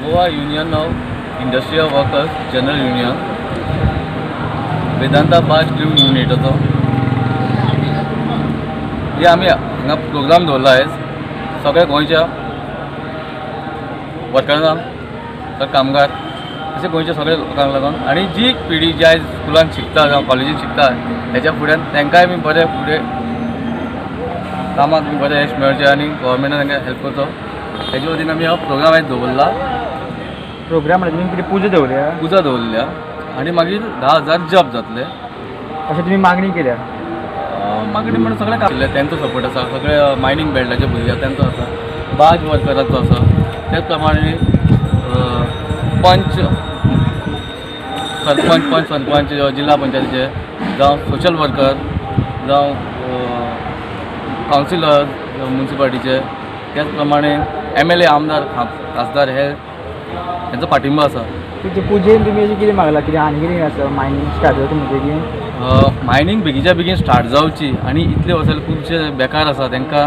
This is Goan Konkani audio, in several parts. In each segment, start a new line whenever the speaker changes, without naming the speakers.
Goa union of industrial workers general union Vedanta barge crew युनिटाचो हे आमी हांगा प्रोग्राम दवरला आयज सगळ्या गोंयच्या वर्करांक, सगळे कामगार अशे गोंयच्या सगळ्या लोकांक लागून आनी जी पिढी जी आयज स्कुलान शिकता जावं कॉलेजीन शिकता हेच्या फुड्यान तांकांय बी बरें फुडें कामाक बी बरें येश मेळचें आनी गोवोरमेंटान तांकां हेल्प करचो हेजे वतीन आमी हो प्रोग्राम आयज दवरला.
प्रोग्राम म्हणल्यार तुमी कितें पुजा दवरल्या?
पुजा दवरल्या आनी मागीर 10,000 जप जातले
अशें तुमी मागणी केल्या.
मागणी म्हणून सगळे काम तेंचो सपोर्ट आसा, सगळे मायनींग बेल्टाचे भुरगे तेंचो आसा, बाज वर्कराचो आसा, त्याच प्रमाणे पंच सरपंच, पंच सरपंच जिल्हा पंचायतीचे जावं सोशल वर्कर जावं कावन्सिलर मुन्सिपालिटीचे, त्याच प्रमाणे MLA आमदार खासदार हे हेंचो पाठिंबो आसा.
ते पुजेन तुमी अशें कितें मागलां, कितें आनी कितें आसा मायनींग स्टार्ट जाता म्हणटकीर?
मायनींग बेगीच्या बेगीन स्टार्ट जावची आनी इतले वर्सां खुबशे बेकार आसा तांकां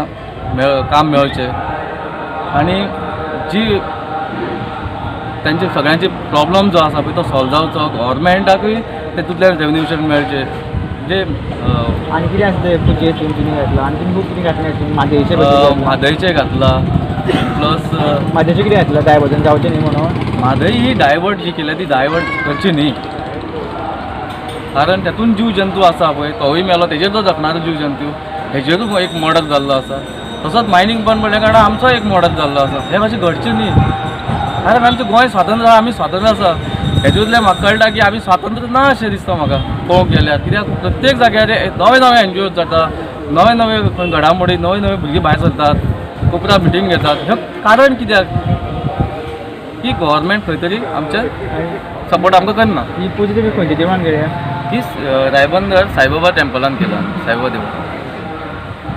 काम मेळचें आनी जी तांचे सगळ्यांचे प्रॉब्लम जो आसा पळय तो सॉल्व जावचो, गव्हर्मेंटाकूय तेतूंतल्यान रेवन्यू मेळचें. म्हणजे
आनी कितें आसा ते पुजेक तुमी घातलां आनी तुमी खूब कितें घातलें? म्हादयचें
म्हादयचें घातलां, प्लस
म्हादयचें कितें घातलां डायवर्जन जावचें न्ही म्हणून?
म्हादय ही डायवर्ट जी केल्या ती डायवर्ट करची न्ही, कारण तेतून जीव जंतू आसा पळय तोवूय मेलो, तेजेर जो जगणारो जीव जंतू हेजेरूय एक मर्डर जाल्लो आसा. तसोच मायनींग बंद पडल्या कारणान आमचो एक मर्डर जाल्लो आसा. हें मातशें घडचें न्ही, कारण आमचें गोंय स्वातंत्र्य आसा, आमी स्वातंत्र्य आसा. हेतूंतल्यान म्हाका कळटा की आमी स्वातंत्र्य ना अशें दिसता म्हाका पळोवंक गेल्यार, कित्याक प्रत्येक जाग्यार नवे नवे NGOs जाता, नवे नवे घडामोडी, नवे नवे भुरगीं भायर सरतात, कोपरा मिटींग घेतात. हें कारण कित्याक की गव्हर्मेंट खंय तरी आमचें सपोर्ट आमकां करना.
ही पुजा तुमी खंयच्या देवळान केल्या?
ही रायबंदर साईबाबा टेम्पलान केला, साईबाबा देवळान.